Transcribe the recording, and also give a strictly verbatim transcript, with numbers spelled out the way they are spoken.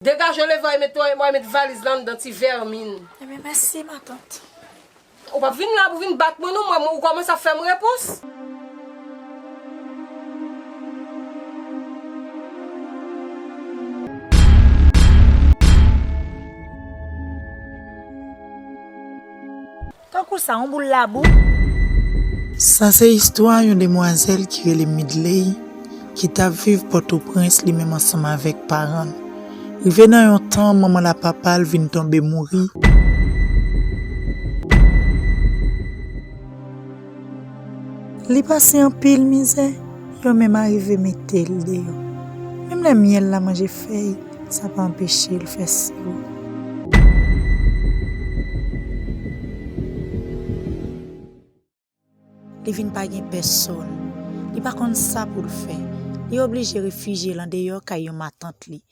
Degaje w, leve w, mete w, mete valiz la anndan, ti vèmin. Ebyen, mèsi, matant. Ou p ap vin la pou vin bat mwen, non, mwen, ou kòmanse ap fè m repons. Tankou sa, yon boul labou. Sa se istwa yon demwazèl ki rele Midley, ki t ap viv Pòtoprens, li menm ansanm avèk paran l. Rive nan yon tan, manman l ak papa l vin tonbe mouri. Li pase anpil mizè, yo menm arive mete l deyò. Menm lè myèl la manje fèy, sa pa anpeche l fè siwo. Li vin pa gen pèsonn. Li pa konn sa pou l fè. Li oblije refijye l andeyò kay yon matant li.